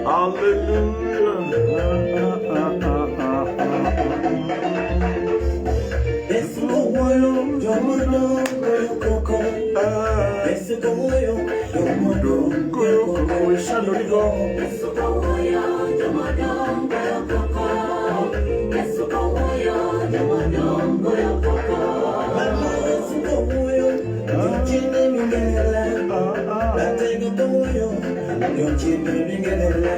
Hallelujah. Yesu kowuoyo, jomadongo goyo koko. Yesu kowuoyo, jomadongo Goyo goyo koko, koko. isandorigo. Yesu kowuoyo, jomadongo goyo koko. Yesu kowuoyo, jomadongo goyo koko. Mama Yesu kowuoyo, jochiende mingelela. Ratego kowuoyo, jochiende mingelela.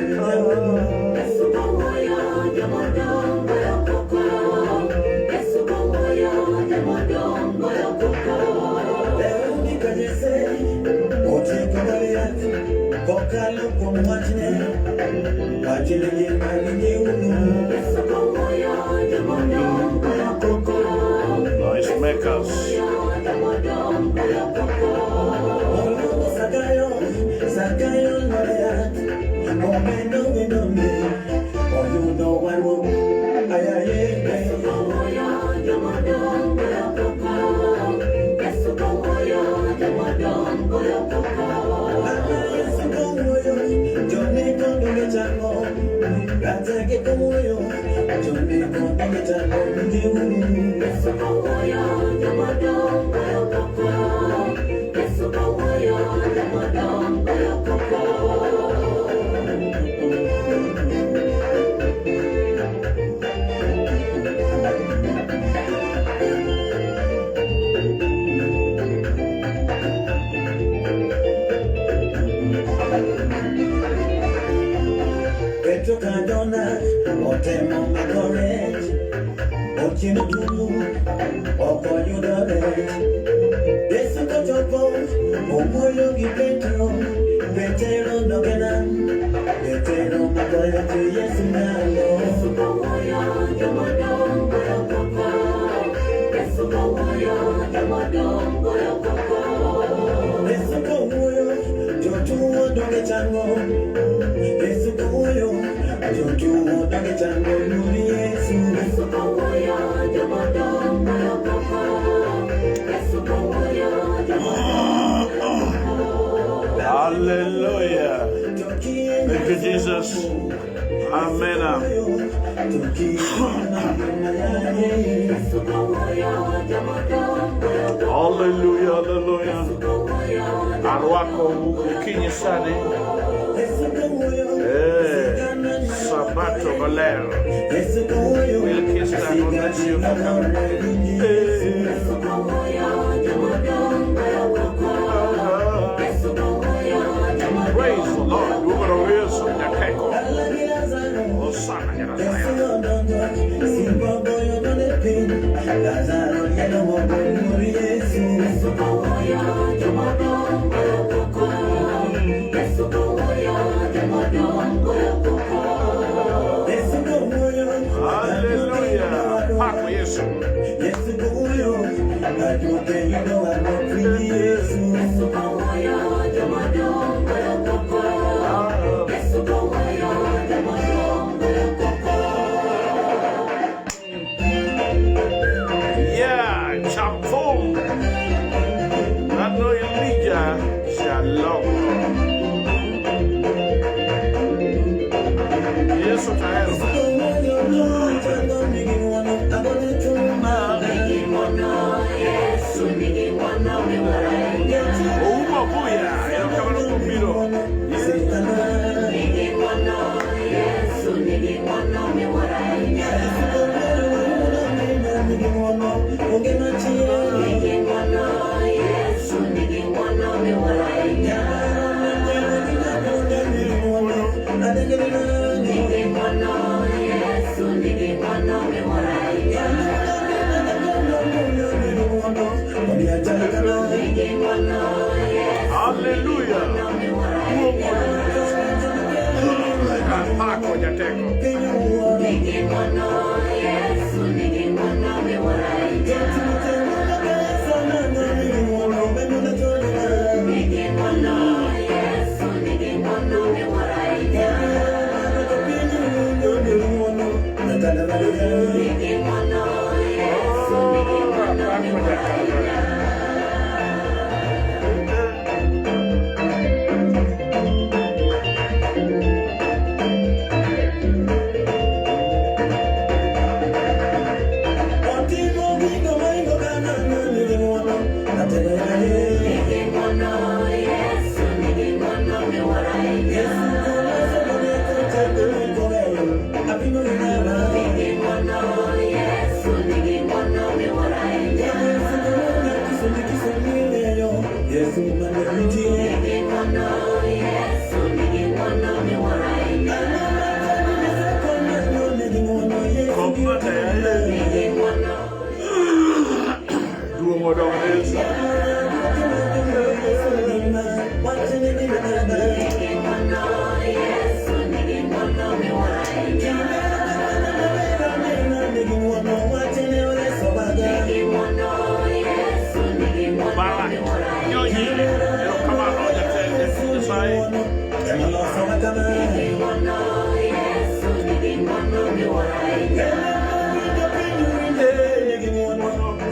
Yesu kowuoyo, jomadongo goyo koko. Yesu kowuoyo, jomadongo goyo koko. Daudi ka Jesse, otieko Goliath, kokalo kuom wachne, wachne ngima ni. Yesu kowuoyo, jomadongo goyo koko. Noise makers. Jomadongo goyo koko. Oluongo Zakayo, Zakayo loreat, omendo wendone, oyudo warruok, ayaye. Yesu kowuoyo, jomadongo goyo koko. Yesu kowuoyo, jomadongo goyo koko. Mama Yesu kowuoyo, joneko donge chango, ratege kowuoyo, joneko donge chango, winjeuru. Yesu kowuoyo, jomadongo goyo koko. Yesu kowuoyo, jomadongo goyo koko. Petro ka Jona otemo mako rech, otieno tulu ok oyudo rech. Yesu kochopo owuoyo gi Petro, Petero dok e nam, Petero mako rech Yesu nyalo. Yesu kowuoyo, jomadongo goyo koko. Yesu kowuoyo, jomadongo goyo koko. Yesu kowuoyo, jotuo donge chango. Yesu kowuoyo, jotuo donge chango. Luor Yesu. Yesu kowuoyo, jomadongo goyo koko. Yesu kowuoyo, jomadongo goyo koko. Hallelujah. Thank you, Jesus. Amen. Yesu kowuoyo, jomadongo goyo koko. Hallelujah, hallelujah. Yesu kowuoyo, Arwako okinyi sani. Eh, Sabato maler. Wilkista, God bless you for coming. Eh, Yesu kowuoyo, jomadongo goyo koko. Yesu kowuoyo, jomadongo Praise the Lord. goyo Numero koko. Yesu nyakeko. Hosanna Nyasaye. Yesu kowuoyo, jomadongo goyo koko. Yesu kowuoyo, jomadongo goyo koko. Hallelujah. Pako Yesu. Yesu kowuoyo, ajuoke yudo warruok Yesu. Yesu kowuoyo, jomadongo goyo koko. Yesu kowuoyo, jomadongo goyo koko. Yeah, Champum. Nano Elijah. Shalom. Yesu tahero. Nigi ng'wono, Yesu nigi ng'wono miwuoro ahinya. Oumo buya. Erokamano kuom biro. Nigi ng'wono, Yesu nigi ng'wono miwuoro ahinya. Nigi ng'wono, Yesu nigi ng'wono miwuoro ahinya. Nigi ng'wono, Yesu nigi ng'wono miwuoro ahinya. Nigi ng'wono, Yesu Hallelujah. ng'wono miwuoro ahinya. Pako jateko. Nigi ng'wono, Yesu nigi ng'wono miwuoro ahinya. Nigi ng'wono, Yesu nigi ng'wono miwuoro ahinya. Nigi ng'wono, Yesu nigi ng'wono miwuoro ahinya.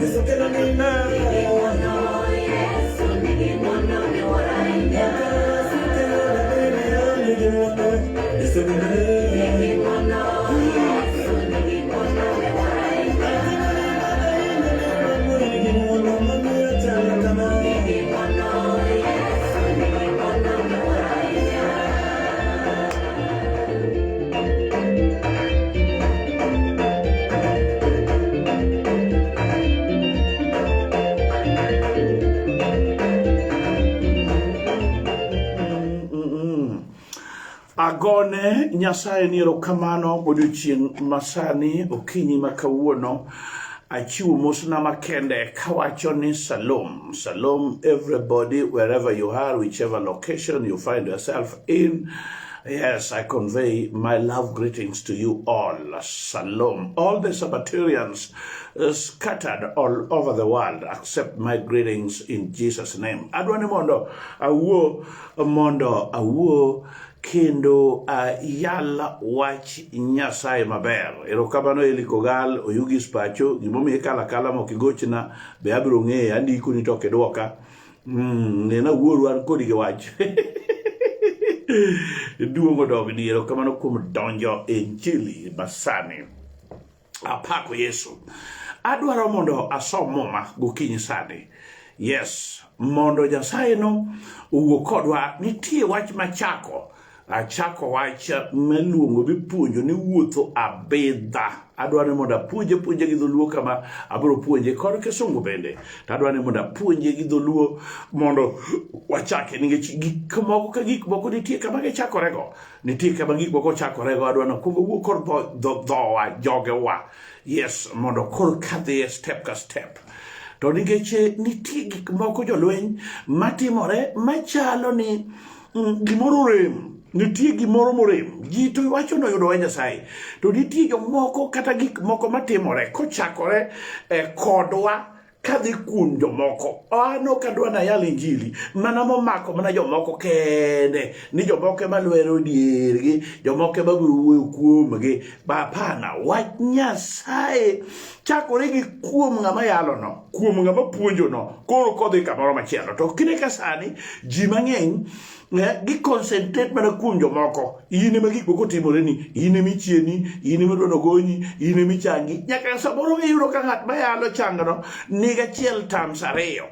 Yesu kelo ngima. Yesu nigi ng'wono miwuoro ahinya. Yesu Nigi ng'wono, Yesu nigi ng'wono miwuoro ahinya. Nigi ng'wono, Yesu nigi ng'wono miwuoro ahinya. Agone Nyasaye ni erokamano odiochieng' masani okinyi ma kawuono achiwo mosna makende kawacho ni shalom shalom everybody wherever you are whichever location you find yourself in yes I convey my love greetings to you all shalom all the Sabbatarians scattered all over the world accept my greetings in Jesus name adwa ni mondo awuo mondo awuo kendo ayal wach Nyasaye maber. Erokamano Eli Kogal, Oyugis Pacho, gimomiyo ikalo akala mok igochna be abiro ng'eyo, andikoni to ok idwoka. Ng'ena wuoru an kodi gi wach. Duong' odogni, erokamano kuom donjo e injili masani. Apako Yesu. Adwaro mondo asom muma gokinyi sani. Yes, mondo Nyasaye no owuo kodwa. Nitie wach machako. Achako wach miluongo mipuonjo ni wuotho abidha. Adwaro ni mondo apuonje puonje gi dholuo kama abiro puonje kod kisungu bende. To adwaro ni mondo apuonje gi dholuo mondo wachake nikech gik moko ka gik moko nitie kama gichakorego. Nitie kama gik moko chakorego adwa ni akwong awuo kor dhowa jogewa yes mondo koro kadhiye step ka step to nikech nitie gik moko jolweny matimore machalo ni gimoro orem nitie gimoro morem ji to wacho ni oyudo wach Nyasaye to nitie jomoko kata gik moko matimore kochakore kodwa kadhi kuom jomoko an ok adwa nayal injili mana momako mana jomoko kende ni jomoko ema lwero diergi jomoko ema biro wuoyo kuomgi hapana wach Nyasaye chakore gi kuom ng'ama yalono kuom ng'ama puonjono koro kodhi kamoro machielo to kine ka sani ji mang'eny gi concentrate mana kuom jomoko in ema gik moko timoreni in ema ichieni in ema idwa nogonyi in ema ichangi nyaka samoro iyudo ka ng'at mayalo changno nigi achiel times ariyo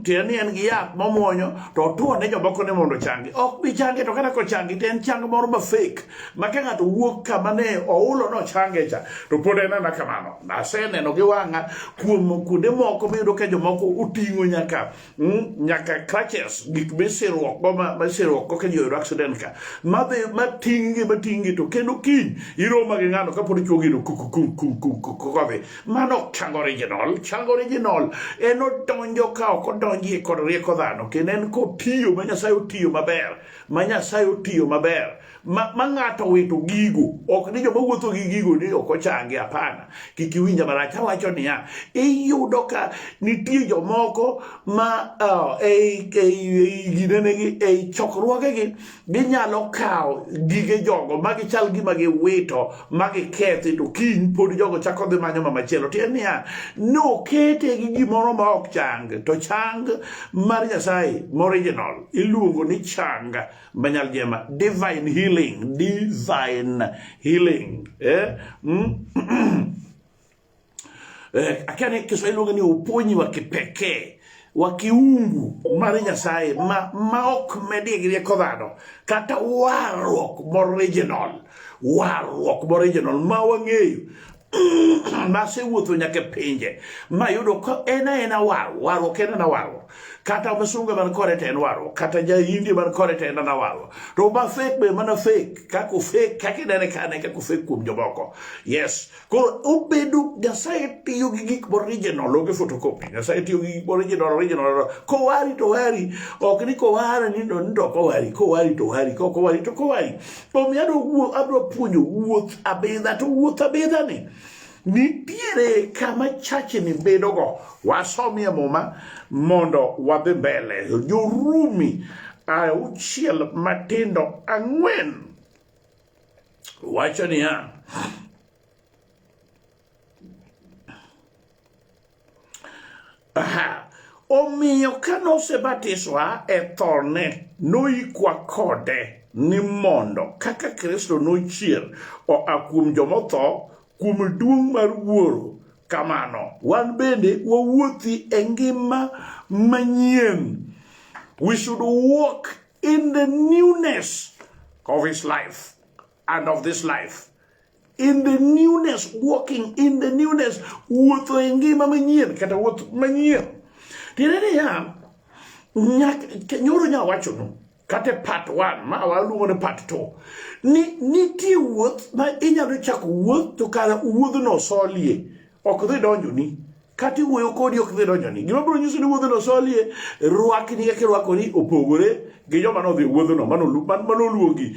tiende ni en gi yath momuonyo to otuo ne jomoko ni mondo ochangi ok bi change to kata kochangi to en chang moro ma fake ma ka ng'ato wuok kama ne oulo nochange cha to pod en ana kamano aseneno gi wang'a kuom kuonde moko miyudo ka jomoko oting'o nyaka nyaka crutches gik misirruok go misirruok go ka ji oyudo accident ka madhi mating'gi mating'gi to kendo kiny iroma gi ng'ano kapod ichuo gino kodhi mano ok chang original chang original en odonjo ka ok odonjie kod rieko dhano kendo en kotiyo ma Nyasaye otiyo maber ma Nyasaye otiyo maber ma, ma ng'ato owito gigo ok ni joma wuotho gi gigo ni ok ochangi hapana kik iwinja marach awacho niya iyudo ka nitie jomoko ma ei ginenegi ei chokruogegi ginyalo kawo gige jogo ma gichal gima giwito ma gikethi to kiny pod jogo chako dhi manyo mamachielo tiende niya nokete gi gimoro ma ok chang to chang mar Nyasaye original iluongo ni chang manyal jema divine healing divine healing eh? Akia ni Kiswahili luonge ni uponyi wa kipekee wa kiungu mar Nyasaye ma ok medie gi rieko dhano kata warruok moriginal warruok moriginal ma wang'eyo masewuotho nyaka e pinje mayudo ka en aena warruok warruok en ena warruok kata msungu man kode to en warruok kata ja India man kode to en ena warruok to ma fake be mana fake kaka fake kaka inene kane kaka fake kuom jomoko yes koro obedo Nyasaye tiyo gi gik original onge photocopy Nyasaye tiyo gi gik original original kowari to wari ok ni kowari ni to ok owari kowari to wari kok owari to kowari omiyo adwa puonjo wuoth abidha to wuoth abidha ni nitiere kama chachni bedogo wasomie muma mondo wadhi mbele Jorumi 6 matindo 4 wacho niya Aha. Omiyo ka nosebatiswa e thone, noikwa kode ni mondo kaka Kristo nochier oa kuom jomotho kuom duong' mar Wuoro, kamano wan bende wawuothi e ngima manyien. We should walk in the newness of his life and of this life. In the newness, walking in the newness, wuotho e ngima manyien kata wuoth manyien. Tiende niya, nyoro nya wachonu kata e part 1 ma waluongo ni part 2 ni nitie wuoth ma inyalo chako wuoth to kara wuodhno solie ok dhi donjoni kata iwuoyo kodi ok dhi donjoni. Gima biro nyiso ni wuodhno solie, rwakni kaka irwakori opogore gi joma nodhi e wuodhno manoluongi.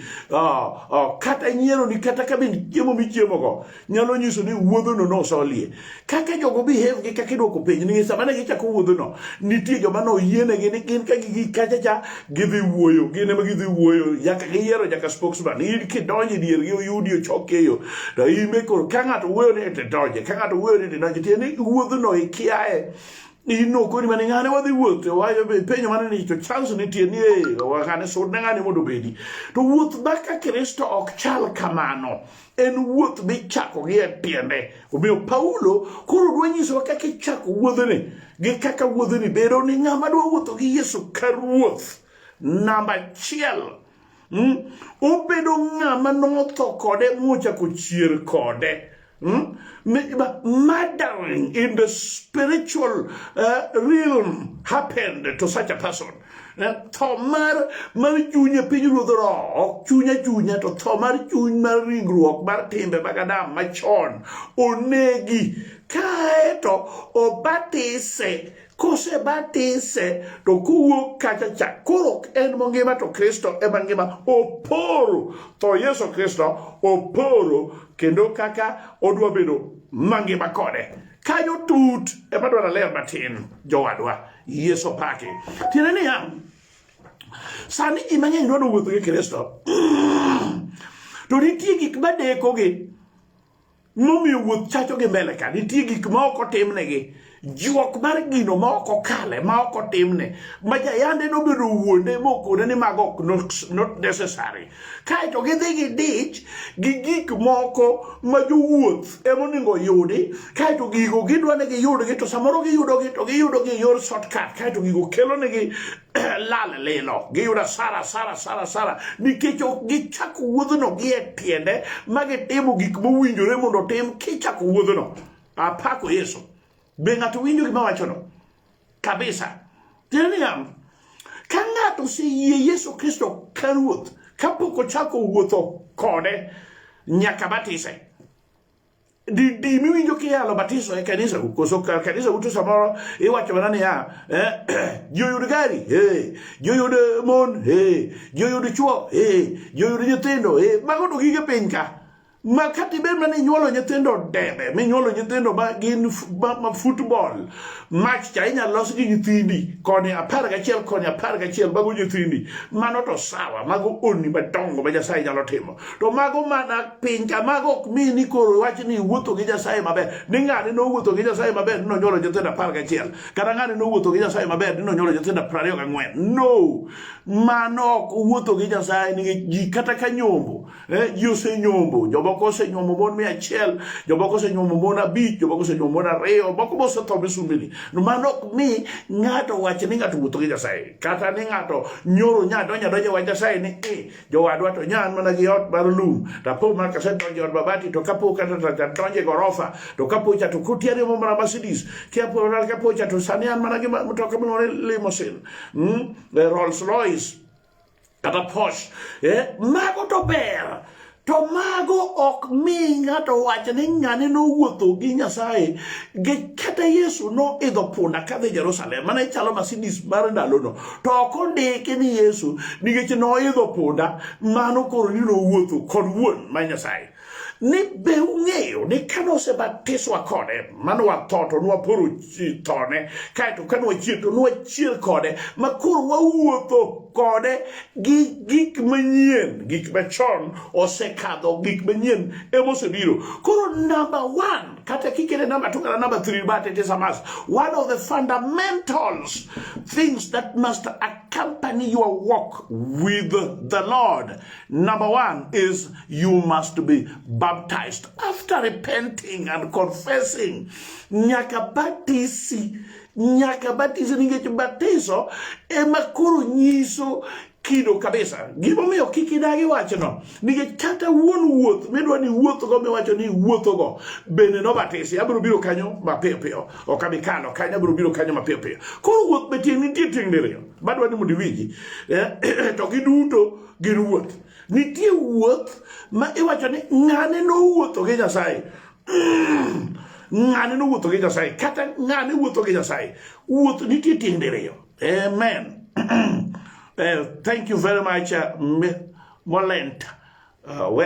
Kata nyieroni kata ka bende chiemo michiemogo nyalo nyiso ni wuodhno nosolie. Kaka jogo behave gi kaka idwoko penj nikech sama ne gichako wuodhno nitie joma noyienegi ni gin ka gigik kacha cha gidhi wuoyo, gin ema gidhi wuoyo nyaka giyiero nyaka spokesman. In kidonjo e diergi oyudi ochoki e yo to in be koro ka ng'ato wuoyo ni to idonje, ka ng'ato wuoyo ni to idonje, tiende ni wuodhno ikiaye. In nokoni mana ng'ane wadhi wuoth to wacho be penjo mana ni to chance nitie ni eh ng'ane sud ne ng'ane mondo obedi. To wuoth ma ka Kristo ok chal kamano. En wuoth michako gi e tiende. Omiyo Paulo koro dwa nyisowa kaka ichako wuodhni gi kaka wuodhni bedo ni ng'ama dwa wuotho gi Yesu ka ruoth. Namba achiel, obedo ng'ama notho kode mochako chier kode. Murdering in the spiritual realm happened to such a person. Tho mar chuny e piny ruodh roho, ok chuny achunya, to tho mar chuny mar ringruok mar timbe mag Adam machon onegi. Kaeto obatise, kosebatise to kowuok kacha cha koro ok en mongima to Kristo ema ngima. Oporo tho Yesu Kristo, oporo kendo kaka odwa bedo mangima kode. Kanyo tut ema dwaro ler matin jowadwa. Yesu paki. Tiende niya, sani ji mang'eny dwaro wuotho gi Kristo to nitie gik madekogi momiyo wuoth chacho gi mbele ka. Nitie gik ma ok otimnegi, juok mar gino ma ok okale, ma ok otimne, ma jayande nobedo wuonde mokone ni mago ok not necessary. Kaeto gidhi gidich gi gik moko ma jowuoth ema onego oyudi, kaeto gigo gidwa ni giyudgi to samoro giyudogi to giyudogi e yor shortcut, kaeto gigo kelonegi lal lilo, giyudo asara asara asara asara nikech ok gichako wuodhno gi e tiende ma gitimo gik mowinjore mondo otim kichako wuodhno. Apako Yesu. Be ng'ato winjo gima awachono? Kabisa. Tiende niya, ka ng'ato oseyie Yesu Kristo ka Ruoth, kapok ochako wuotho kode, nyaka batise. Di miwinjo kiyalo batiso e kanisa koso kanisa uto samoro iwacho mana niya, ji oyud gari, ji oyud mon, ji oyud chwo, ji oyud nyithindo, mago to gige piny ka. Ma kata ibed mana inyuolo nyithindo debe, minyuolo nyithindo ma gin ma football match cha inyalo los gi nyithindi koni 11 koni 11, mago nyithindi, mano to sawa, mago onni madongo ma Nyasaye nyalo timo. To mago mana piny ka, mago ok mi ni koro wach ni iwuotho gi Nyasaye maber, ni ng'ane nowuotho gi Nyasaye maber ni nonyuolo nyithindo 11, kata ng'ane nowuotho gi Nyasaye maber ni nonyuolo nyithindo 24. No, mano ok wuotho gi Nyasaye, nikech ji kata ka nyombo ji osenyombo, jomoko osenyuomo mon 100, jomoko osenyuomo mon 5, jomoko osenyuomo mon 2, moko be osetho misumbini. No mano ok mi ng'ato wach ni ng'ato wuotho gi Nyasaye, kata ni ng'ato nyoro nya donjo adonja e wach Nyasaye ni jowadwa to nya an mana gi ot mar lum, to apo mana kasedonjo e od mabati, to kapo kata to adonjo e gorofa, to kapo cha to koti ariembo mana Mercedes, kapo cha to sani an mana gi mtoka miluongo ni limousine, Rolls Royce kata Porsche. Mago to ber, to mago ok mi ng'ato wach ni ng'ane nowuotho gi Nyasaye. Gi kata Yesu noidho punda kadhi Jerusalem, mane chalo Mercedes mar ndalono, to ok ondiki ni Yesu nikech noidho punda, mano koro ni nowuotho kod wuon mar Nyasaye. Ni be ung'eyo ni kane osebatiswa kode, mano watho to nwaporo thone, kaeto kane wachier to nwachier kode, ma koro wawuotho kode gi gik manyien, gik machon osekadho, gik manyien ema osebiro. Koro number one, kata kikele number two kata number three, but it is a must. One of the fundamentals things that must accompany your walk with the Lord. Number one is you must be baptized after repenting and confessing. Nyaka batisi, nyaka batisi nikech batiso ema koro nyiso kido kabisa. Gimomiyo kik idagi wachno, nikech kata wuon wuoth midwa ni iwuothgo miwacho ni iwuothogo bende nobatisi. Abiro biro kanyo mapiyo piyo, ok abi kalo kanyo, abiro biro kanyo mapiyo piyo. Koro wuoth be tieng' nitie tieng' diriyo madwa ni mondo iwinji, to giduto gin wuoth. Nitie wuoth ma iwacho ni ng'ane nowuotho gi Nyasaye. Ng'ane nowuotho gi Nyasaye, kata ng'ane wuotho gi Nyasaye. Wuoth nitie tieng' diriyo. Amen. Thank you very much, Molent. We,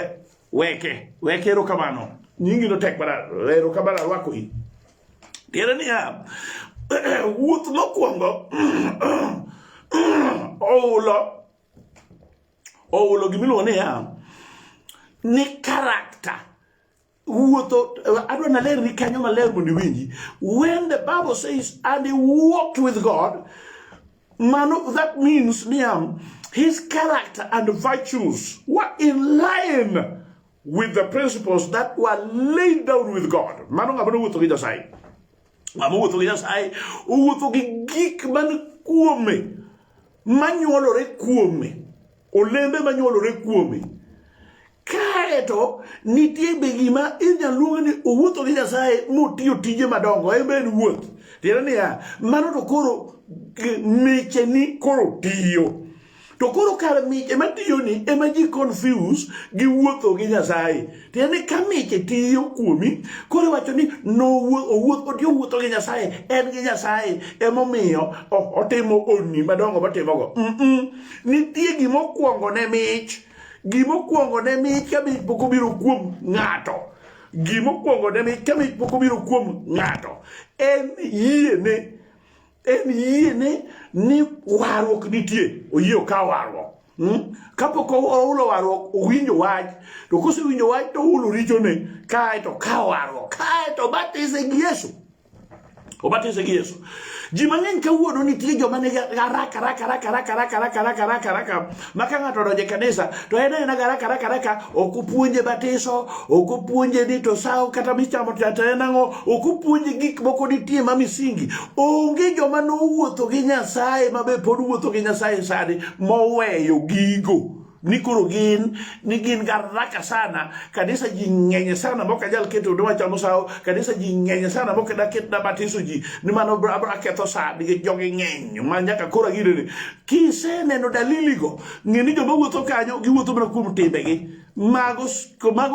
weke, weke erokamano. Nyingi no tek mana, erokamano arwako i. Tiende niya, wuoth mokwongo oulo gimiluongo niya ni character wuotho. Adwa naler ni kanyo maler mondo iwinji. When the Bible says, "And he walked with God," mano that means niya his character and virtues were in line with the principles that were laid down with God. Mano ng'ama nowuotho gi Nyasaye, ng'ama owuotho gi Nyasaye owuotho gi gik man kuome manyuolore kuome, olembe manyuolore kuome. Kaeto nitie be gima inyalo luong ni owuotho gi Nyasaye motiyo tije madongo, en be en wuoth. Tiende niya, mano to koro miche ni koro tiyo. To koro kar miche matiyoni ema ji confuse gi wuotho gi Nyasaye. Tiende ni ka miche tiyo kuomi, koro iwacho ni nowuoth, otiyo wuotho gi Nyasaye, en gi Nyasaye, emomiyo otimo onni madongo motimogo. Nitie gimokwongo ne mich. Gimokwongo ne mich ka mich pok obiro kuom ng'ato. Gimokwongo ne mich ka mich pok obiro kuom ng'ato. En yiene, en yiene ni warruok nitie, oyie okaw warruok. Kapok ohulo warruok, owinjo wach, to kosewinjo wach to ohulo richone, kae to okawo warruok, kae to obatise gi Yesu. Obatise gi Yesu. Ji mang'eny kawuono nitie joma nigi haraka haraka haraka haraka haraka haraka haraka haraka haraka ma ka ng'ato odonjo e kanisa to en aena haraka haraka haraka, ok opuonje batiso, ok opuonje ni to sawo kata michamo to en ang'o, ok opuonje gik moko nitie ma misingi. Onge joma nowuotho gi Nyasaye ma be pod wuotho gi Nyasaye sani moweyo gigo ni koro gin ni gin garaka sana. Kanisa ji ng'eny sana mok anyal keto ni wachamo sawo, kanisa ji ng'eny sana mok daket na batiso ji ni mano abro ketho sa nikech jogi ng'eny ma nyaka koro agirene. Kiseneno dalili go, ng'e ni joma wuotho kanyo giwuotho mana kuom timbegi. Mago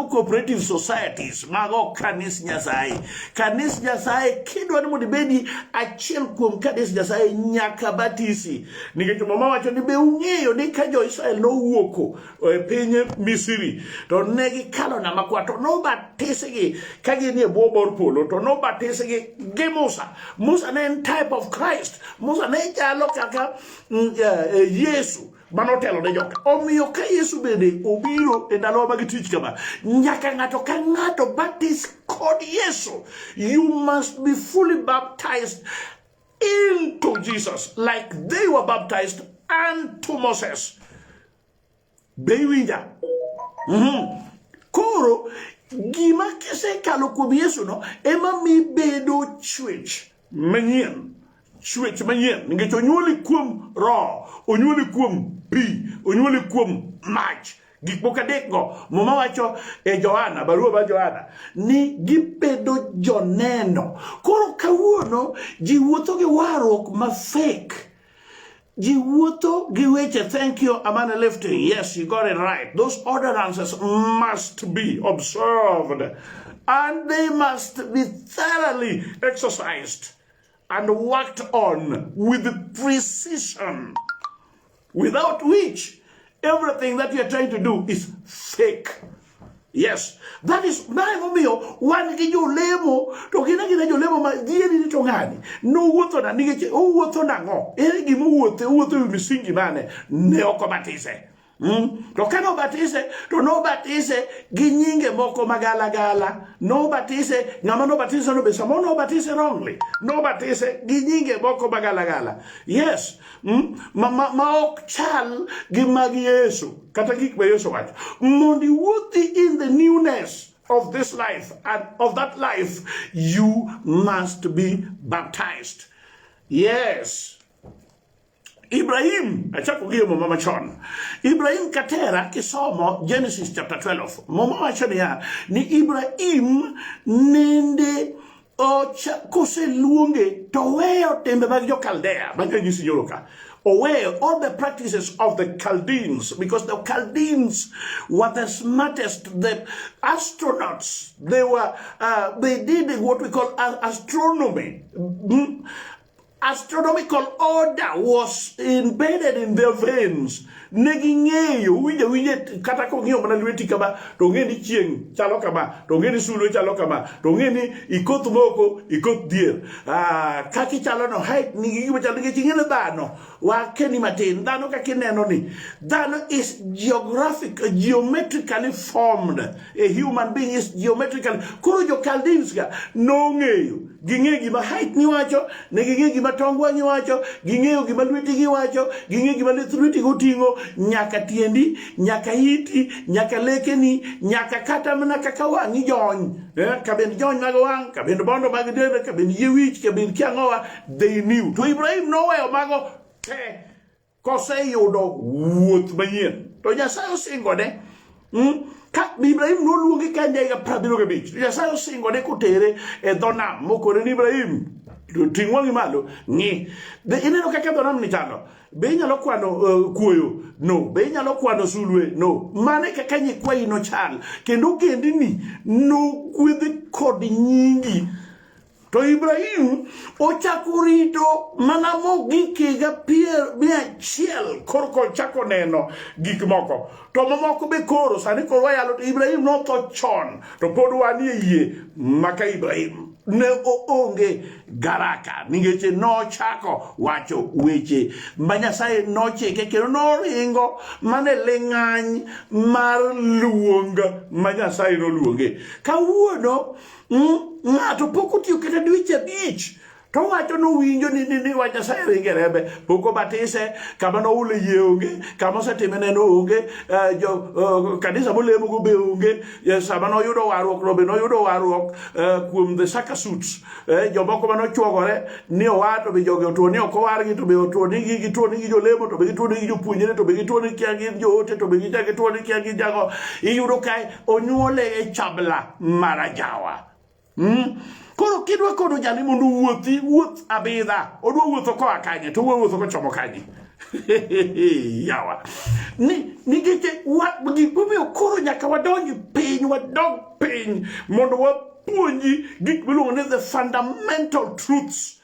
cooperative societies, mago kanis Nyasaye. Kanis Nyasaye, kidwa ni mondo ibedi achiel kuom kanis Nyasaye, nyaka batisi, nikech Muma wacho ni be ung'eyo ni ka jo-Israel nowuok e piny Misri to ne gikalo Nam Makwar, to nobatisgi ka gin e bwo bor polo, to nobatisgi gi Musa. Musa ne en type of Christ. Musa ne chalo kaka Yesu manotelo ne joka. Omiyo ka Yesu bende obiro e ndalowa mag tich kama, nyaka ng'ato ka ng'ato batis kod Yesu. You must be fully baptized into Jesus like they were baptized unto Moses. Be iwinja? Koro gima kisekalo kuom Yesu no ema mibedo chwech manyien, chwech manyien, nikech onyuoli kuom roho, onyuoli kuom pi, onyuoli kuom mach. Gik moko adek go Muma wacho e Johana, barua mar Johana, ni gibedo joneno. Koro kawuono ji wuotho gi warruok ma fake. Ji wuotho gi weche. Thank you, Amana Lifting. Yes, you got it right. Those ordinances must be observed and they must be thoroughly exercised and worked on with precision, without which everything that you are trying to do is fake. Yes, that is mae momiyo wan gi jolemo to gin agina jolemo ma dhieri ni to ng'ani nowuotho na nikech owuotho nang'o? Ere gima owuothe? Owuotho e wi misingi mane? Ne ok obatise. To ka nobatise to nobatise gi nyinge moko magalagala. Nobatise ng'ama nobatise no be samoro nobatise wrongly. Nobatise gi nyinge moko magalagala. Yes. Ma ok chal gi mag Yesu kata gik ma Yesu wacho. Mondo iwuothi in the newness of this life and of that life, you must be baptized. Yes. Ibrahim, achako gi e Muma machon. Ibrahim Katera kisomo Genesis chapter 12, Muma wacho niya, ni Ibrahim nende ocha koseluonge to oweyo timbe mag jo-Kaldea mane nyisi nyoro ka. Oweyo all the practices of the Chaldeans because the Chaldeans were the smartest, the astronauts. They were they did what we call astronomy. Astronomical order was embedded in their veins. Ne ging'eyo, winjo winje kata kong'iyo mana lweti kama, to ong'e ni chieng' chalo kama, to ong'e ni sulwe chalo kama, to ong'e ni ikoth moko, ikoth dhier. Ah, kaka ichalo no, height nigi gima chalo nikech ing'e ni dhano, wakeni matin, dhano kaka ineno ni, dhano is geographic, geometrically formed. A human being is geometrically. Koro jo Chaldeans ga nong'eyo ging'e gima height ni wacho, ne ging'e gima tong wang'i wacho, ging'eyo gima lwetigi wacho, ging'e gima lith lwetigi oting'o, nyaka tiendi, nyaka iti, nyaka lekeni, nyaka kata mana kaka wang'i jony, kabend jony mag wang', kabend bondo mag del, kabend yie wich, kabend kiang'owa, they knew. To Ibrahim noweyo mago te koseyudo wuoth manyien. To Nyasaye osingone Ka Ibrahim noluongi ka en jahiga 75, to Nyasaye osingone kotere e dho nam mokone ni Ibrahim, ting' wang'i malo, ng'i. Be ineno kaka dho nam ni chalo? Be inyalo kwano kuoyo? No. Be inyalo kwano sulwe? No. Mano e kaka nyikwayi nochal. Kendo ogendini nogwedhi kod nyingi. To Ibrahim ochako rito mana mogik higa pier 100 korka ochako neno gik moko. To mamoko be koro sani koro wayalo to Ibrahim notho chon to pod wanie yie maka Ibrahim ne oonge garaka nikech nochako wacho weche ma Nyasaye nochike kendo noringo mana e ling'any mar luong ma Nyasaye noluonge. Kawuono Ng'ato pok otiyo kata dweche 5 to owacho nowinjo ni ni, ni wach Nyasaye ringe rembe pok obatise kama nohule yie onge kama osetime neno onge jo kanisa molemogo be onge sama noyudo warruok no be noyudo warruok kuom the saka suits jomoko mane ochuogore ni owar to be jogi otuo ni ok owargi to be otuo ni gi gituo ni gi jolemo to be gituo ni gi jopuonjre to be gituo ni kia gin joote to be gichak gituo ni kia gin jago iyudo ka onyuole e chabla mar ajawa. Koro kidwa kono jali mondo owuothi wuoth abidha, odwa wuotho koa kanye to odwa wuotho kochomo kanye? Yawa. Ni nikech gik momiyo koro nyaka wadonj piny, wadog piny mondo wapuonji gik miluongo ni the fundamental truths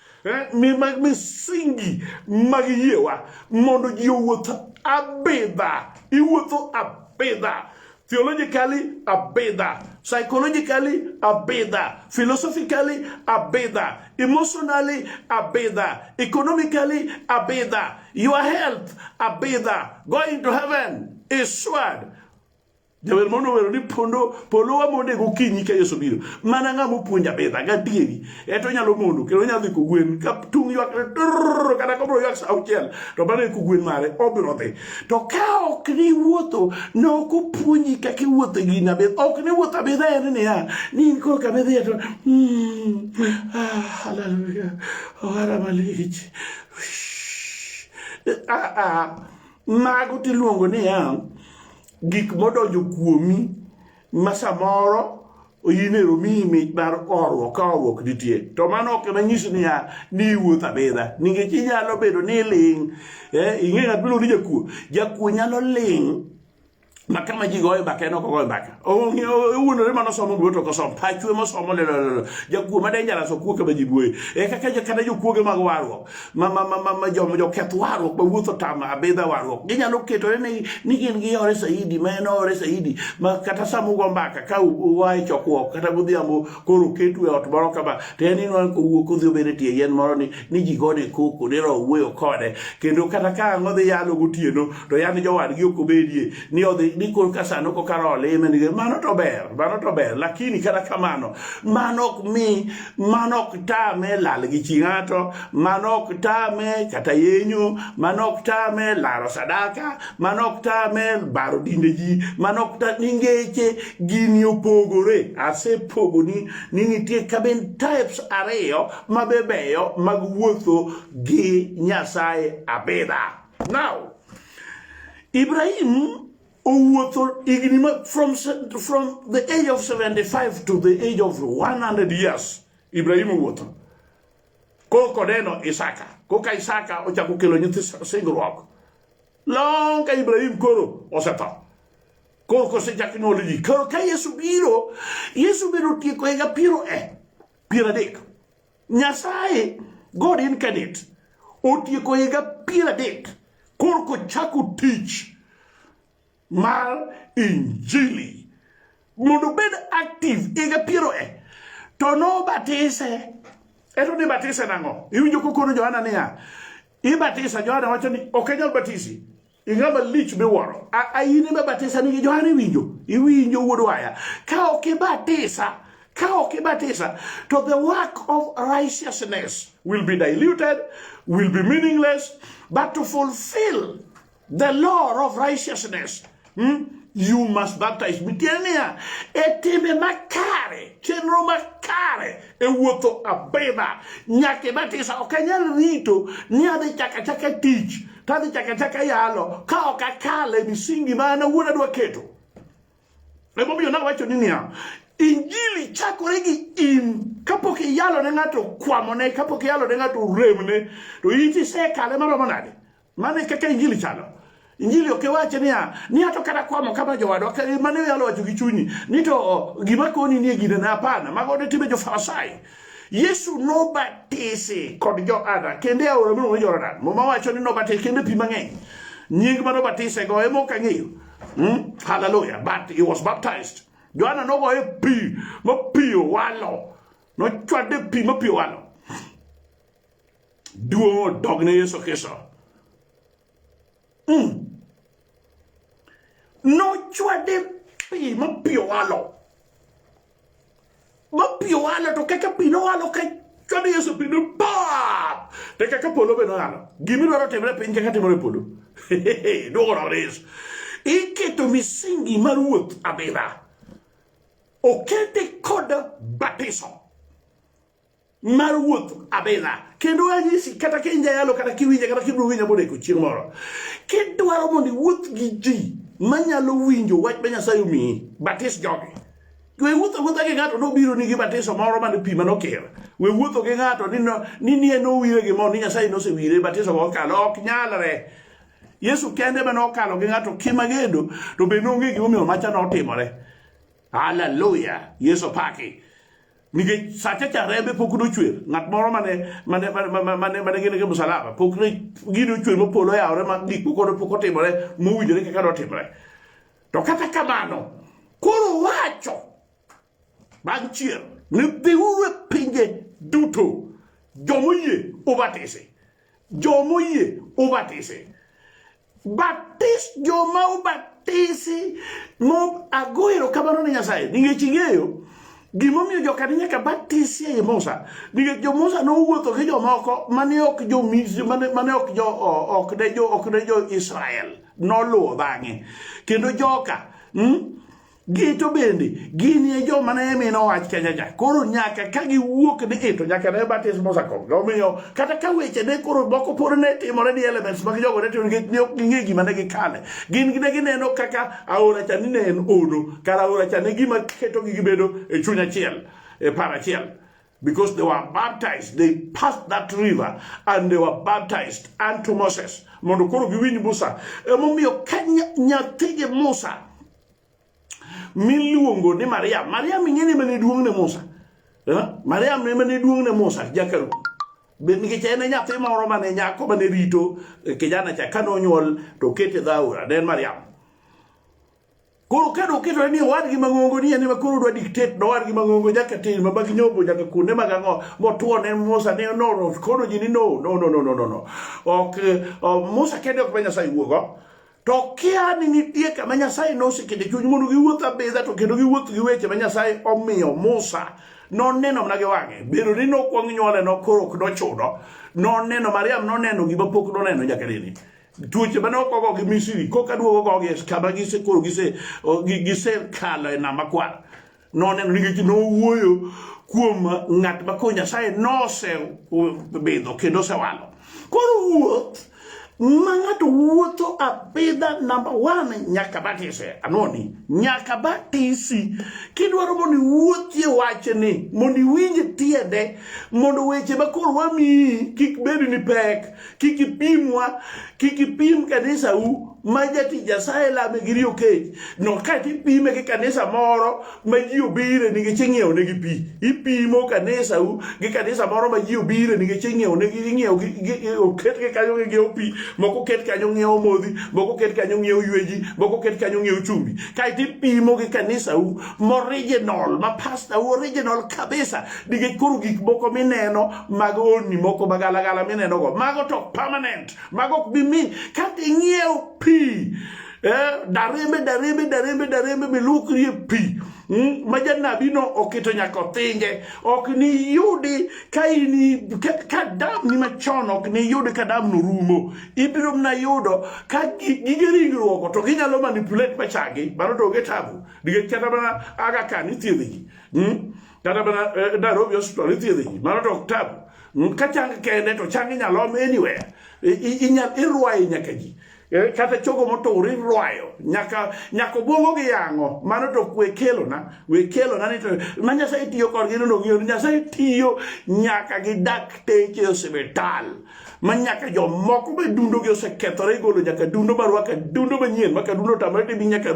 mag misingi mag yiewa mondo ji owuoth abidha. Iwuotho abidha. Theologically, abidha. Psychologically, abidha. Philosophically, abidha. Emotionally, abidha. Economically, abidha. Your health, abidha. Going to heaven is assured. Jawer mondo owero ni pondo polo wamonde gokinyi ka Yesu biro. Mana ng'ama opuonjo abidha gadieri. Eto onyalo mondo kendo onyalo dhi kogwen ka tung' ywak trrr, kata kobiro ywak sa 6 to mano e kogwen mare obiro dhi. To ka ok ni wuotho ne ok opuonji kaka iwuotho e gini abidha. Ok ni wuotho abidha en niya ni in koro kama idhiye to haleluya ohara malich. Mago tiluongo niya gik modonjo kuomi ma samoro in ero miyi mich mar horuok ka horuok nitie to mano ok ema nyisi niya ni iwuotho abidha nikech inyalo bedo ni iling' ing'e ng'at miluongo ni jakuo jakuo nyalo ling' Ma kama ji goyo mbaka en ok ogoyo mbaka. Owuondore mana osomo gimoro to ok osom. Pachwe mosomo lelo lelo. Jakuo ma dangerous ok wuo kama ji wuoye. E kaka kata jokuoge mag warruok ma ma ma ma, ma joma joketh warruok ma wuotho tama abidha warruok. Ginyalo ketore ni ni gin gihore saidi ma en ohore saidi ma kata sama ugo mbaka ka ua e chokruok kata godhiambo koro oketu e ot moro kama to en inwang'o kowuok odhi obedo e tie yien moro ni ni ji gone koko ni roho wuoyo kode kendo kata ka ang' odhi yalo gotieno to yan jowadgi ok obedie ni odhi ni koro ka sano koka roho lime ni mano to ber mano to ber lakini kata kamano mano ok mi mano ok tame lal gi chi ng'ato mano ok tame kata yenyo mano ok tame laro sadaka mano ok tame baro dinde ji mano ok ta ningeche gini opogore asepogoni ni nitie kaben types ariyo mabebeyo mag wuotho gi Nyasaye abidha. Now, Ibrahim owuotho higni ma from the age of 75 to the age of 100 years Ibrahim owuotho koko neno Isaka koka Isaka ochako kelo nyithi singruok long ka Ibrahim koro osetho koro kosechak nyuolo ji koro ka Yesu biro Yesu biro tieko higa piero e 30 Nyasaye God incarnate otieko higa 30 korka ochako tich mar injili mondo obed active higa piero e to nobatise eto ni batise nang'o iwinjo kokono Johana niya ibatisa Johana wacho ni ok anyal batisi Ing'ama lich miwuoro. A in ema batisa nigi Johana iwinjo. Iwinjo wuod waya. Ka ok ibatisa, ka ok ibatisa, to the work of righteousness will be diluted, will be meaningless, but to fulfill the law of righteousness, you must baptize me. Tiende niya, e timbe makare, chenro makare e wuotho abidha, nyaka ibatisa. Ok anyal rito ni adhi chaka chaka tich to adhi chaka chaka yalo ka ok akal e misingi ma an awuon adwa keto. Emomiyo nawacho ni niya, injili chakore gi in kapok iyalo ne ng'ato kwamone, kapok iyalo ne ng'ato remne, to in tisekale maromo nade? Mano e kaka injili chalo. Injili ok iwache niya, ni ato kata kwamo kama jowadwa, mano iyalo wacho gi chunyi, ni to gima koni ni e gine na hapana, mago ne timbe jo Farisai. Yesu nobatisi kod Johana kendo e aora miluongo ni Jordan. Muma wacho ni nobatisi kendo e pi mang'eny. Nying ma nobatisego ema ok ang'eyo. Hallelujah. But he was baptized. Johana nogoye pi ma pi owalo. Nochwade pi ma pi owalo. Duong' odog ne Yesu Kristo. Nochwade pi ma pi owalo. Ma pi owalo to kaka pi nowalo ka chwade Yesu pi no pap. To kaka polo be nowalo. Gima idwaro timre e piny kaka timore e polo. Duong' odog ne Yesu. Iketo misingi mar wuoth abidha. Okete kod batiso. mar wuoth abidha kendo anyisi kata ka in jayalo kata kiwinja kata kibiro winja modeko chieng' moro kidwaro mondo iwuoth gi ji manyalo winjo wach ma Nyasaye omiyi batis jogi we wuotho awuotha gi ng'ato nobiro nigi batiso moro mane pi manokir we wuotho gi ng'ato ni no, ni nie nowire gi mo ni Nyasaye nosewire batiso go okalo ok nyalre Yesu kende mane okalo gi ng'ato kimagedo to be nonge gimomiyo macha notimore haleluya Yesu paki nikech sacha cha rembe pok nochwer ng'at moro mane mane mane mane mane gin gi msalaba pok ne gini ochwer ma polo oyawore ma gik moko ne pok otimore mowinjore kaka notimore to kata kamano koro wacho bang' chier ni dhiuru e pinje duto jomoyie ubatisi jomoyie ubatisi Batis joma obatisi mo ago erokamano ne Nyasaye nikech ing'eyo gimomiyo joka ne nyaka batisi ei Musa nikech jo Musa nowuotho gi jomoko mane ok jo Misri mane, mane ok jo ok ne jo ok ne jo Israel noluwo bang'e kendo joka Gi to bende gin e joma ne mino wach kacha cha. Koro nyaka ka giwuok ni e to nyaka ne batis Musa kom. Omiyo kata ka weche ne koro moko pod ne timore ni elements mag jogo ne timore nikech ne ok ging'e gima ne gikale. Gin ne gineno kaka aora cha ni ne en ono. Kar aora cha ne gima ketogi gibedo e chuny achiel, e paro achiel. Because they were baptized, they passed that river and they were baptized unto Moses. Mondo koro giwinj Musa. Emomiyo ka nyathigi Musa miluongo ni Mariam. Mariam ing'e ni mane duong' ne Musa. Eh? Mariam ne mane duong' ne Musa jakaru. Be nikech en e nyathi moro mane nyako mane rito eh, kijana cha kane onyuol to okete e dhaura ne en Mariam. Koro ka noketore ni owadgi mang'ongo ni en ema koro odwa dictate ne owadgi mang'ongo nyaka tin ma mag nyombo nyaka kuonde mag ang'o motwo ne Musa ni no no kono ji ni no no no no no no no ok eh, Musa kende ok ma Nyasaye wuogo to kia ni nitie kama Nyasaye nosekete chuny mondo giwuoth abidha to kendo giwuoth gi weche ma Nyasaye omiyo Musa noneno mana gi wang'e bedo ni nokwong nyuole no koro ok nochuno noneno Mariam noneno gima pok noneno nyaka nene tuoche mane ok ogogi Misri koka duogo gogi kama gise koro gise gisekalo e nam makwar noneno nikech nowuoyo kuom ng'at ma koro Nyasaye nosebidho kendo osewalo. Koro wuoth ma ng'ato wuotho abidha namba one nyaka batise anoni nyaka batisi kidwaro mondo iwuothie wachni mondo iwinj tiende mondo weche ma koro wamiyi kik bed ni pek Kik ipimwa, kik ipim kanisau ma jatich Nyasaye lame gi riyo kech. No ka ipime gi kanisa moro ma ji obire nikech ing'iewo negi pi. Ipimo kanisau gi kanisa moro ma ji obire nikech ing'iewo negi ing'iewo gi oket gi kanyo ging'iewo pi, moko oket kanyo ng'iewo modhi, moko oket kanyo ng'iewo yweji, moko oket kanyo ng'iewo chumbi. Kaeto ipimo gi kanisau moriginal, ma pasta u original kabisa nikech koro gik moko mineno mag onni moko magalagala minenogo mago to permanent mago ok bi mi kata ing'iew pi eh, darembe darembe darembe darembe milukrie pi mm, ma janabino oketo nyaka othinge ok niyudi ka in ka damni machon ok niyudi ka damno rumo ibiro mana yudo ka gige ringruok to ginyalo manipulate machagi mano to onge tabu nikech kata mana Aga Khan ithiedho ji mm? Kata mana eh, Nairobi Hospital ithiedho ji, mano to ok tabu. Ka chang kende to chang inyalo om anywhere. Inyal irwayo nyaka ji. Eh, kata chogo motur irwayo nyaka nyaka obwongo gi yang'o mano to we kelona we kelona ni to ma Nyasaye tiyo kodgi no ng'iyo ni Nyasaye tiyo nyaka gi dakteche e osiptal ma nyaka jomoko be dundogi osekethore igolo nyaka dundo marwako adundo manyien ma ka dundo otamore to imi nyaka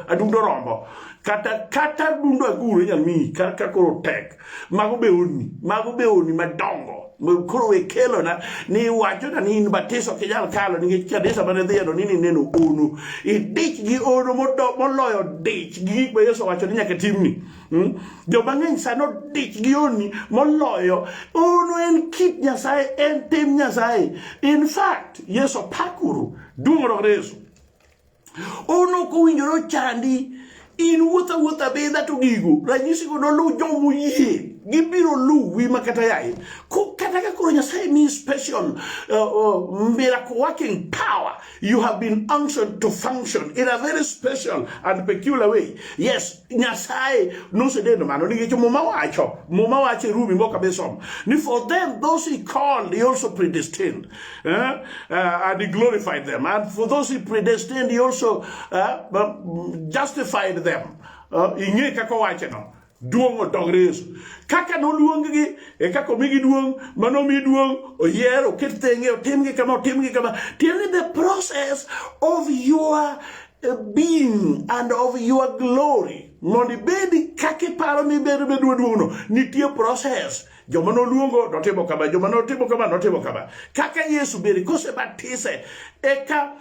adundo rombo kata kata dundo aguro inyal miyi ka, ka koro tek mago be onni mago be onni madongo koro we kelona ni iwachona ni in batiso ok inyal kalo nikech kanisa mane idhiyeno ni nineno ono idich gi ono moloyo dich gi gik ma Yesu owacho ni nyaka timni Hmm? Joma ng'eny sani odich gi onni moloyo ono en kit Nyasaye, en tim Nyasaye. In fact, Yesu pakuru, duong' odok ne Yesu. Ono ok owinjore ochandi in wuotha wuotha bidha to gigo ranyisigo noluw jomoyie gibiro luwi ma kata yaye kata ka koro Nyasaye miyi special miracle working power you have been unctioned to function in a very special and peculiar way yes Nyasaye nosedendo mano nikech Muma wacho, Muma wacho e Rumi mok abi somo ni for them those he called he also predestined and he glorified them and for those he predestined he also justified them. Ing'e kaka owache no duong' odog ne Yesu kaka noluonggi e kaka omigi duong' manomi duong' oyier oket thenge otimgi kama otimgi kama tiende ni the process of your being and of your glory mondo ibed kaka iparo ni ibedo bedo duong'no nitie process joma noluongo notimo kama joma notimo kama notimo kama kaka Yesu bende kosebatise eka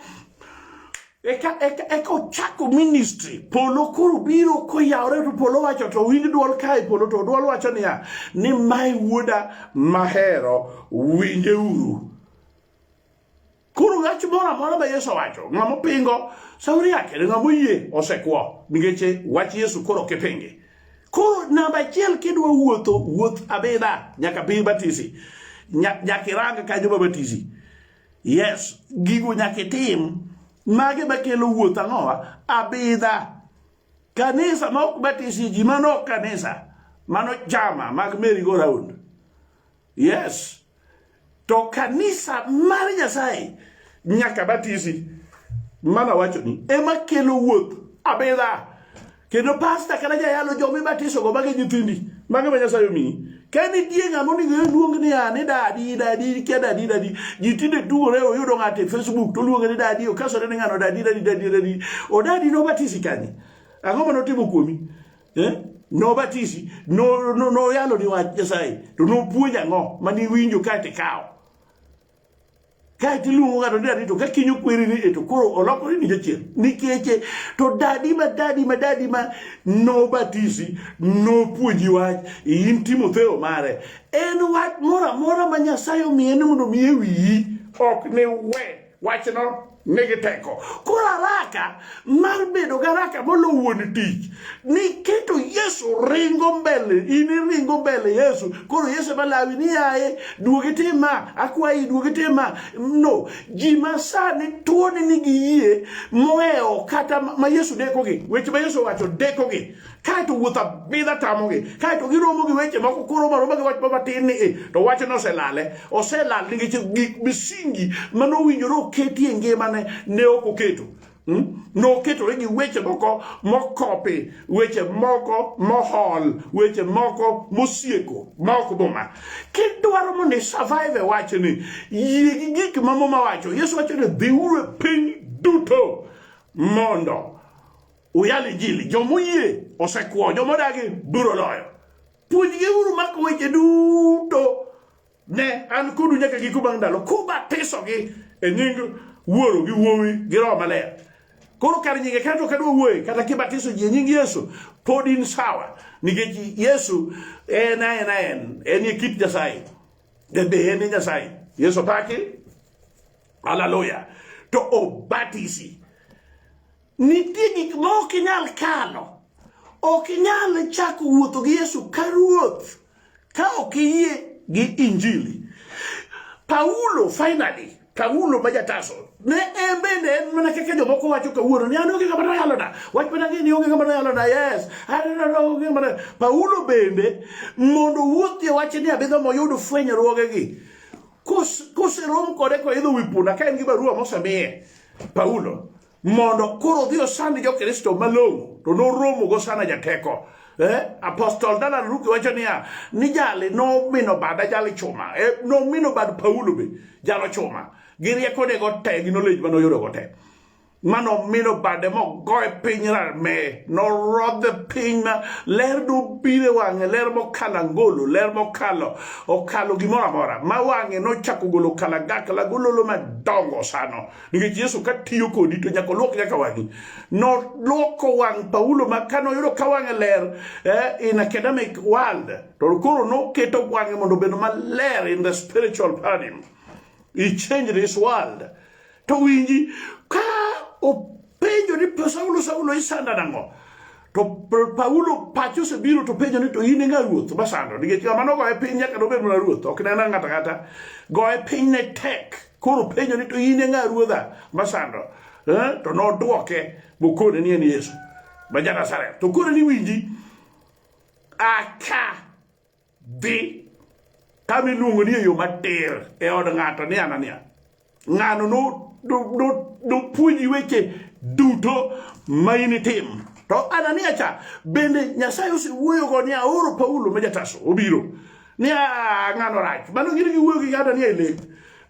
eka eka eka ochako ministry polo koro biro koyawre to polo wacho to winj dwol kae polo to dwol wacho niya ni mae wuoda mahero winjeuru Koro wach moro amora ma Yesu owacho, ng'ama opingo sauri yake, to ng'ama oyie osekwo, nikech wach Yesu koro ok ipingi. Koro namba achiel kidwa wuotho, wuoth abidha nyaka piny batisi. Nyaka irang kanyo ma batisi. Yes, gigo nyaka itim. Mage makelo wuoth ang'owa? Abidha. Kanisa ma ok batisi ji, mano ok kanisa. Mano chama mag merry go round. Yes. To kanisa mar Nyasaye nyaka batisi. Mana wacho ni ema kelo wuoth abidha. Kendo pasta kata jayalo joma ibatisogo magi nyithindi. Magi ma Nyasaye omiyi. Ka nitie ng'ama onego iluong niya ni dadi dadi kia dadi dadi. Ji tinde tugore oyudo ng'ato e Facebook to oluonge ni dadi okasore ni ng'ano dadi dadi dadi dadi. Odadi nobatisi kanye? Ang'o mane otimo kuomi? Eh? Nobatisi, no no noyalo ni wach Nyasaye, to nopuonjo ang'o mane iwinjo kae to ikawo? Kae to iluongo ng'ato ni dadi to ka kiny okweri ni e to koro olokore ni jachien. Nikech to dadi ma dadi ma dadi ma nobatisi, nopuonji wach, in Timotheo mare. En wach moro amora ma Nyasaye omiye ni mondo omiye wiyi, ok ni we wachno nigi teko. Koro haraka mar bedo gi haraka molo wuon tich niketo Yesu ringo mbele, in iringo mbele Yesu. Koro Yesu ema lawi ni yaye, duog itim ma, akwayi duog itim ma. No, ji ma sani tuoni nigi yie mohewo kata ma Yesu dekogi. Weche ma Yesu owacho dekogi. Kaeto wuoth abidha tamogi. Kaeto giromo gi weche moko koro romo aroma gi wach matin ni e, to wachno oselale. Oselal nikech gik misingi mane owinjore oketi e ngimane ne ok oketo. Noketore gi weche moko mokopi, weche moko mohol, weche moko mosieko ma ok muma. Kidwaro mondo i survive e wachni, yie gi gik ma muma wacho. Yesu wacho ni dhiuru e piny duto mondo uyal injili. Joma oyie osekwo, joma odagi biro loyo. Puonjgiuru mako weche duto. Ne an kodu nyaka giko bang' ndalo, kubatisogi e nying Wuoro gi Wuowi gi Roho Maler. Koro kar nyinge kata ok adwa wuoye, kata kibatiso ji e nying Yesu, pod in sawa, nikech Yesu en aena en, en e kit Nyasaye. Be en e Nyasaye. Yesu paki. Haleluya. To obatisi. Nitie gik ma ok inyal kalo. Ok inyal chako wuotho gi Yesu ka ruoth ka ok iyie gi Injili. Paulo finally, Paulo ma jataso, ne en bende en mana kaka jomoko wacho kawuono ni an onge ng'ama noyalona. Wach mana ni onge ng'ama noyalona, yes. An onge ng'ama noyalona. Paulo bende mondo owuothie wach ni abidho moyud fwenyruogegi. Koserom kode koidho wi punda ka en gi barua mosemiye Paulo mondo koro odhi osand jokristo malong'o to noromo gosana jateko. Apostol Dalan Ruki wacho niya ni jali nomino bada jali chuma, nomino bad Paulo be jalo chuma gi riekone go te gi knowledge mane oyudo go te mano mino bade mogoye piny rame norodhe piny ma ler nobiro e wang'e ler mokalo angolo ler mokalo okalo gimoro amora ma wang'e nochako golo kalagakla gololo madongo sano nikech Yesu ka tiyo kodi to nyaka oluok nyaka wang'i noluoko wang' Paulo ma kane oyudo ka wang'e ler in academic world to koro noketo wang'e mondo obed maler in the spiritual paradigm. He changed his world. To winji ka openjo ni Saulo Saulo isanda nang'o? To Paulo pache osebiro to penjo ni to in e ng'a ruoth masando? Nikech ng'ama nogoye piny nyaka nobed mana ruoth, ok ne en ng'ato ang'ata. Goye piny ne tek. Koro penjo ni to in e ng'a ruodha masando? Eh? To nodwoke mokone ni en Yesu ma ja-Nazareth. To koro ni winji aka dhi kama iluongo ni e yo matir e od ng'ato ni Anania. Ng'ano nopuonji weche duto ma in itim. To Anania cha bende Nyasaye osewuoyogo ni aoro Paulo ma ja-Tarso obiro. Ni ng'ano rach. Mano gin giwuoyo gi Anania e lek.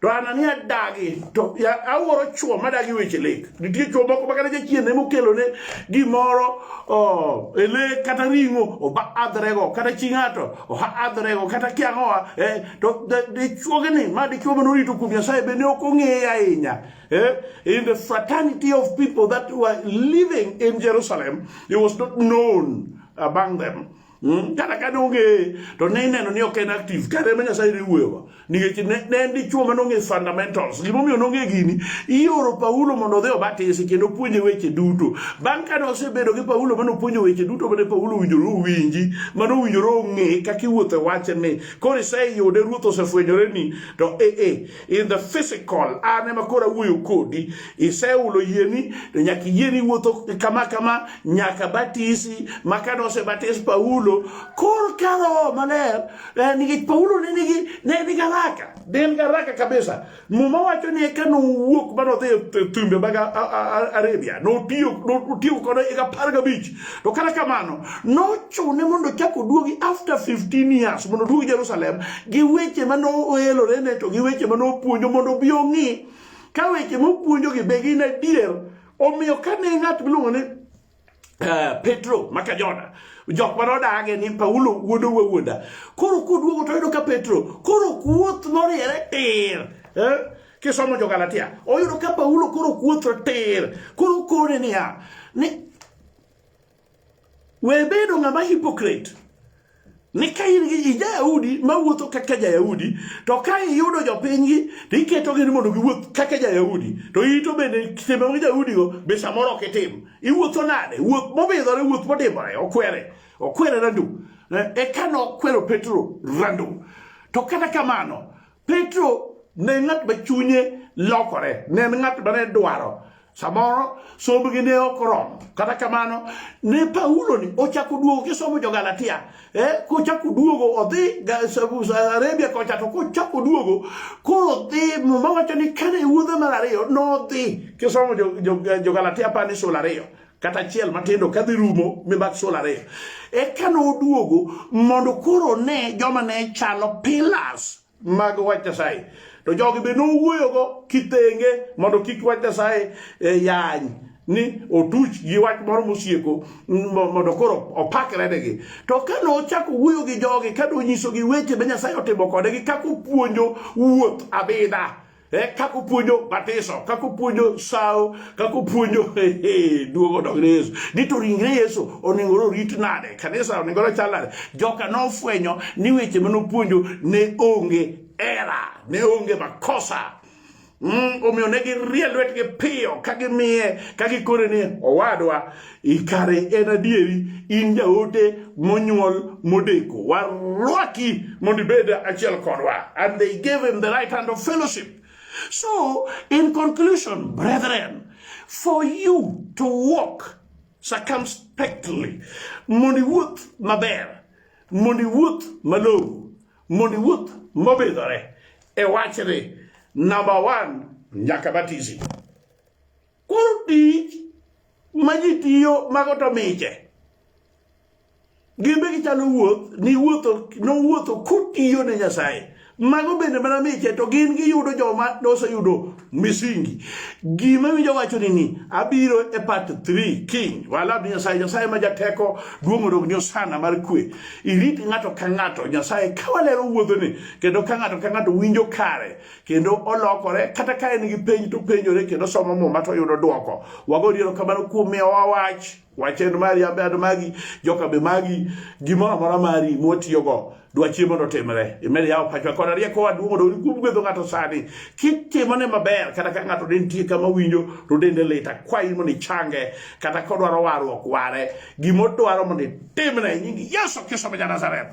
To Anania dagi, to awuoro chwo madagi weche lek. Nitie chwo moko ma kata jachien ema okelone gimoro oh, e lek kata ring'o oba adhrego kata chi ng'ato oha adhrego kata kia ang'owa eh, to dichuogni ma dichuo mane orito kuom Nyasaye be ne ok ong'eye ahinya. Eh, in the fraternity of people that were living in Jerusalem, he was not known among them. Kata ka nong'eye to ne ineno ni ok en active kare ema Nyasaye ne wuoyogo nikech ne en dichuo ma nong'e fundamentals gimomiyo nong'e gini ioro Paulo mondo odhi obatisi kendo opuonje weche duto bang' kane osebedo gi Paulo mane opuonjo weche duto mane Paulo owinjore owinji mane owinjore ong'e kaka iwuotho e wachni koro iseyude ruoth osefwenyoreni to ee in the physical an ema koro awuoyo kodi iseulo yieni to nyaka iyie ni iwuotho kama kama nyaka batisi ma kane osebatis Paulo koro ka roho maler nikech Paulo ne nigi ne nigi haraka ne en gi haraka kabisa Muma wacho ni eka nowuok ma nodhi e thimbe mag Arabia notiyo kode higa 15 to kata kamano nochune mondo ochak oduogi after 15 years mondo oduogi Jerusalem gi weche ma noelorene to gi weche ma nopuonjo mondo obi ong'i ka weche mopuonjogi be gin adier. Omiyo kane ng'at miluongo ni Petro maka Jona jok mane odage ni Paulo wuondo wuonda koro koduogo to oyudo ka Petro koro kuoth moriere tir eh? Kisomo jo Galatia oyudo ka Paulo koro kuotho tir koro kone niya ni we bedo ng'ama hypocrite ni ka in gi ja-Yahudi mawuotho kaka ja-Yahudi to ka iyudo jopinygi to iketogi ni mondo giwuoth kaka ja-Yahudi to in to bende timbe mag ja-Yahudi go be samoro ok itim iwuotho nade wuoth mobidhore wuoth modimbore okwere okwere randu eka nokwero Petro randu to kata kamano Petro ne ng'at ma chunye lokore ne en ng'at mane dwaro samoro sombgi ne ok oromo kata kamano ne Paulo ni ochako duogo kisomo jo-Galatia kochako duogo odhi Arabia kocha to kochako duogo koro dhi Muma wacho ni kane wuodhe mar ariyo nodhi kisomo jo-Galatia apani sula 2 kata achiel matindo kadhi rumo mimak sula 2 eka noduogo mondo koro ne joma ne chalo pillars mag wach Nyasaye to jogi be nowuoyogo kithenge mondo kik wach Nyasaye yany ni otuch gi wach moro mosieko mondo koro opakre negi to ka nochako wuoyo gi jogi ka nonyisogi weche ma Nyasaye otimo kodgi kaka opuonjo wuoth abidha kaka opuonjo batiso kaka opuonjo sawo kaka opuonjo duogo dok ne Yesu ni to ringre Yesu onego orit nade kanisa onego ochal nade joka nofwenyo ni weche manopuonjo ne onge era ne onge makosa omiyo ne girie lwetgi piyo ka gimiye ka gikone ni owadwa ikare en adieri in jaote monyuol modeko warwaki mondo ibed achiel kodwa and they gave him the right hand of fellowship. So in conclusion, brethren, for you to walk circumspectly mondo iwuoth maber mondo iwuoth malong'o mondo iwuoth mobidhore e wachni number 1 nyaka batisi. Koro tich ma ji tiyo mago to miche gin be gichalo wuoth ni wuotho nowuotho kotiyo ne Nyasaye mago bende mana miche to gin giyudo joma noseyudo misingi. Gima winjo wacho ni abiro e part 3 kiny walab Nyasaye Nyasaye ma jateko duong' odog ni osana mar kwe irit ng'ato ka ng'ato Nyasaye ka walero wuodhoni kendo ka ng'ato ka ng'ato winjo kare kendo olokore kata ka en gi penj to penjore kendo somo Muma to yudo dwoko. Wagoni erokamano kuom miyowa wach wach en mari ambe an magi joka be magi gimoro amora mari mwatiyogo dwachi mondo otimre imed yawo pachwa koda riekowa duong' mondo kuom gwedho ng'ato sani kitimone maber kata ka ng'ato ne nitie kama winjo to dende lit akwayi mondo ichange kata kodwaro warruok ware gimodwaro mondo itimne e nying Yesu Kristo ma ja Nazareth.